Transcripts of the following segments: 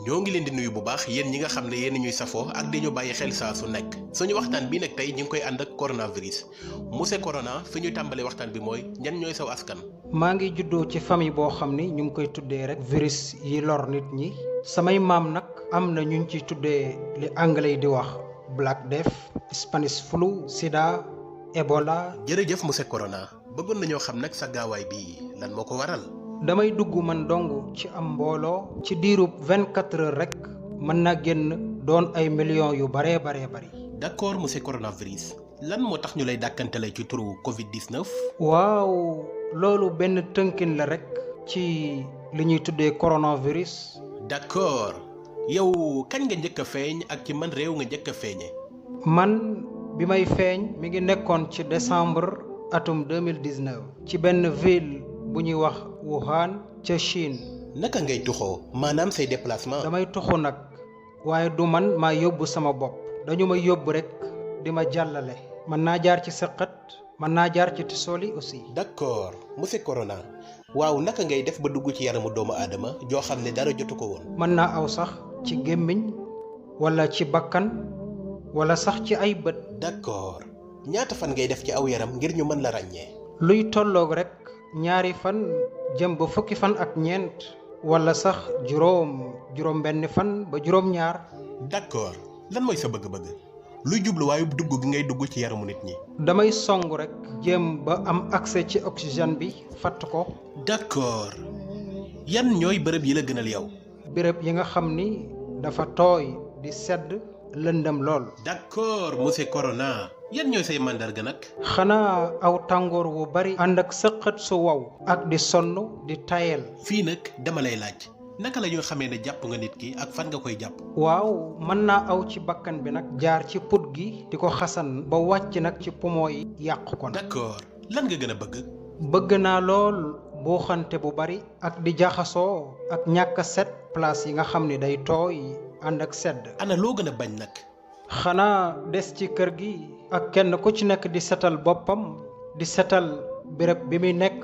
ñoo ngi leen di nuyu bu baax yéen ñi nga xam ne yéen ñuy safoo ak di ñu bàyyi xel saa su nekk suñu waxtaan bi nag tey ñu ngi koy ànd ak coronavirus monsieur Corona fi ñuy tàmbalee waxtaan bi mooy ñan ñooy saw askan. maa ngi juddoo ci famille boo xam ni ñu ngi koy tuddee rek virus yi lor nit ñi samay maam nag am na ñu ngi ciy tuddee li anglais yi di wax Black Death, Spanish flu, Sida, Ebola. jërëjëf monsieur Corona bëggoon nañoo xam nag sa gaawaay bi lan moo ko waral. damay dugg man dong ci am mbooloo ci diirub 24 heures rek mën naa génn doon ay millions yu baree bari. d'accord monsieur coronavirus lan moo tax ñu lay dàkkantale ci turu Covid 19. waaw loolu benn tënkin la rek ci li ñuy tuddee coronavirus. d'accord yow kañ nga njëkk a feeñ ak ci man réew nga njëkk a feeñe. man bi may feeñ mi ngi nekkoon ci décembre atum 2019 ci benn ville bu ñuy wax Wuhan ca Chine. naka ngay tuxoo maanaam say déplacement. damay tuxu nag waaye du man maa yóbbu sama bopp dañu ma yóbbu rek di ma jàllale. mën naa jaar ci sëqat mën naa jaar ci tisooli aussi. d'accord monsieur Corona waaw naka ngay def ba dugg ci yaramu doomu aadama joo xam ne dara jotu ko woon. mën naa aw sax ci gémmiñ wala ci bakkan wala sax ci ay bët. d'accord ñaata fan ngay def ci aw yaram ngir ñu mën la ràññee. luy tolloog rek ñaari fan jëm ba fukki fan ak ñeent wala sax juróom benn fan ba juróom ñaar. d'accord lan mooy sa bëgg-bëgg luy jubluwaayu dugg gi ngay dugg ci yaramu nit ñi. damay song rek jéem ba am accès ci oxygène bi fatt ko. d'accord yan ñooy bërëb yi la gënal yow. béréb yi nga xam ni dafa tooy di sedd lëndëm lool. d'accord monsieur Corona yan ñooy say màndarga nag. xanaa aw tàngoor wu bari ànd ak sëqët su wow ak di sonn di tayel. fii nag dama lay laaj naka la ñuy xamee ne jàpp nga nit ki ak fan nga koy jàpp. waaw mën naa aw ci bakkan bi nag jaar ci put gi di ko xasan ba wàcc nag ci poumon yi yàq ko nag. d'accord lan nga gën a bëgg. bëgg naa lool buuxante bu bari ak di jaxasoo ak ñàkk a set place yi nga xam ni day tooy ànd ak sedd. ana loo gën a bañ nag. xanaa des ci kër gi ak kenn ku ci nekk di setal boppam di setal béréb bi muy nekk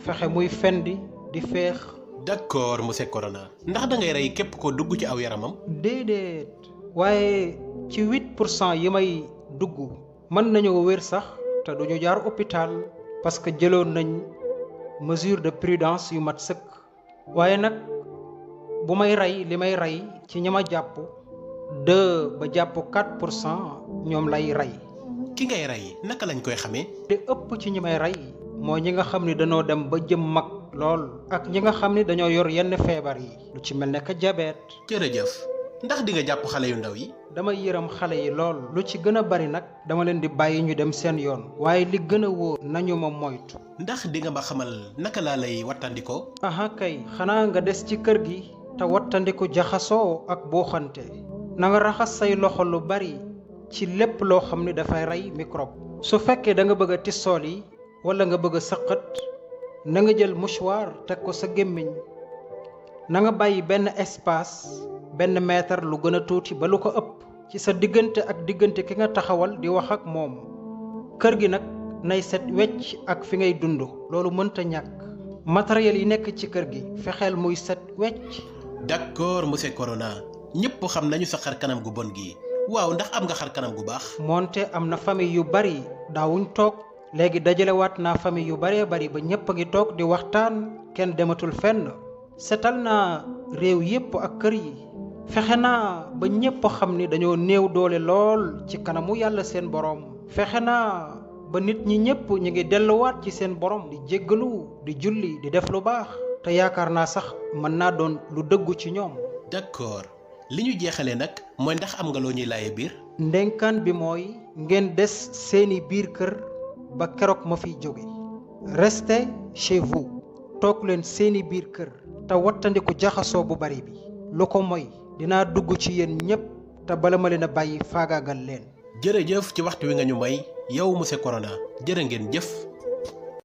fexe muy fendi di féex. d'accord monsieur Corona ndax da ngay rey képp ko dugg ci aw yaramam. déedéet waaye ci 8% yi may dugg mën nañoo wér sax te duñu jaar hôpital parce que jëloon nañ mesure de prudence yu mat sëkk. waaye nag bu may rey li may rey ci ñi ma jàpp 2 ba jàpp 4% ñoom lay rey. ki ngay rey naka lañ koy xamee. te ëpp ci ñi may rey mooy ñi nga xam ni dañoo dem ba jëm mag lool ak ñi nga xam ni dañoo yor yenn feebar yi lu ci mel ne que diabète. jërëjëf ndax di nga jàpp xale yu ndaw yi. damay yërëm xale yi lool lu ci gën a bari nag dama leen di bàyyi ñu dem seen yoon waaye li gën a wóor nañu ma moytu. ndax di nga ma xamal naka laa lay wattandikoo. aha kay xanaa nga des ci kër gi te wattandiku jaxasoo ak buuxante na nga raxas say loxo lu bari ci lépp loo xam ni dafay rey microbe. su fekkee da nga bëgg a tissool yi wala nga bëgg a sëqat na nga jël mouchoir teg ko sa gémmiñ na nga bàyyi benn espace benn mètre lu gën a tuuti ba lu ko ëpp ci sa diggante ak diggante ki nga taxawal di wax ak moom. kër gi nag nay set wecc ak fi ngay dund loolu mënta ñàkk matériel yi nekk ci kër gi fexeel muy set wecc. d'accord monsieur Corona ñëpp xam nañu sa xar kanam gu bon gi waaw ndax am nga xar kanam gu baax. moonte am na famille yu bari daawuñ toog léegi dajalewaat naa famille yu baree bari ba ñëpp a ngi toog di waxtaan kenn dematul fenn. setal naa réew yépp ak kër yi fexe naa ba ñëpp xam ni dañoo néew doole lool ci kanamu yàlla seen borom. fexe naa ba nit ñi ñëpp ñu ngi delluwaat ci seen borom di jéggalu di julli di def lu baax te yaakaar naa sax mën naa doon lu dëggu ci ñoom. d'accord li ñu jeexalee nag mooy ndax am nga loo ñuy laaye biir. ndénkaan bi mooy ngeen des seeni biir kër ba keroog ma fiy jóge. restez chez vous toog leen seeni biir kër te wattandiku jaxasoo bu bari bi lu ko moy dinaa dugg ci yéen ñépp te bala ma leen a bàyyi faagaagal leen. jërëjëf ci waxtu wi nga ñu may yow monsieur Corona jërë ngeen jëf.